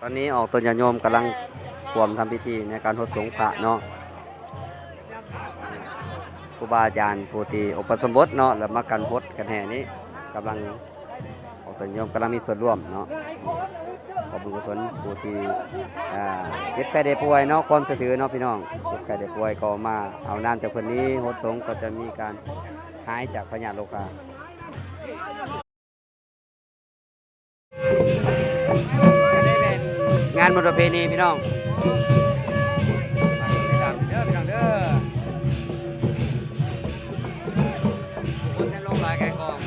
ຕອນນີ້ອອກຕົນຍາດໂຍມກຳລັງຮ່ວມທຳພິທີໃນການຫົດສົງພະເນາະ. ຄູບາອາຈານຜູ້ທີ່ອຸປະສົມບົດເນາະ ແລ້ວມາກັນຫົດກັນແຫ່ນີ້ ກຳລັງ ອອກຕົນຍາດໂຍມກຳລັງມີສ່ວນຮ່ວມເນາະ. ຂໍບຸນກຸສົນຜູ້ທີ່ ອ່າ ເຈັບໄຂ້ໄດ້ປ່ວຍເນາະ ຄວາມສະເຖືເນາະພີ່ນ້ອງ ເຈັບໄຂ້ໄດ້ປ່ວຍກໍມາເອົານ້ຳຈາກເພິ່ນນີ້ ຫົດສົງກໍຈະມີການຫາຍຈາກພະຍາດໂລຄາ. ງານບຸນປະເພນີພີ່ນ້ອງ ເດີພີ່ນ້ອງເດີ ຄົນແຕ່ງລົງຫຼາຍກາຍກອງ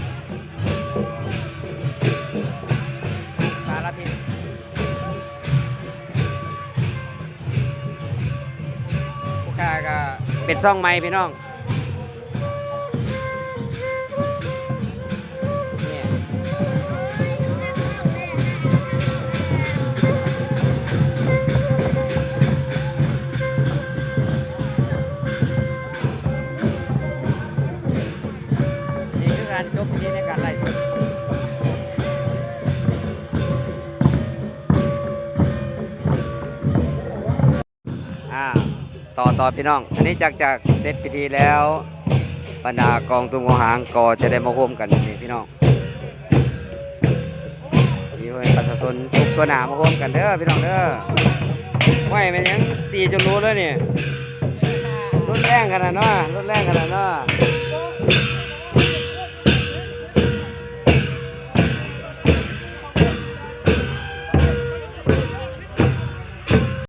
ສາລະທິດ ຜູ້ຂ້າກໍເປັນຊ່ອງໃໝ່ພີ່ນ້ອງ. ນີ້ຄືການຈົບພິທີໃນການໄລສົດ. ອ່າ ຕໍ່ ຕໍ່ພີ່ນ້ອງ ອັນນີ້ຈາກ ຈາກເສັດພິທີແລ້ວ ບັນດາກອງຕຸ້ມກອງຫາງກໍຈະໄດ້ມາໂຮມກັນນີ້ພີ່ນ້ອງ. ມີປະຊາຊົນທຸກທົ່ວໜ້າມາໂຮມກັນເດີພີ່ນ້ອງເດີ. ຫ້ວຍ ແມ່ນຫຍັງຕີຈົນຫຼຸດເລີຍນີ້ ຮຸນແຮງຂະໜາດເນາະ ຮຸນແຮງຂະໜາດເນາະ.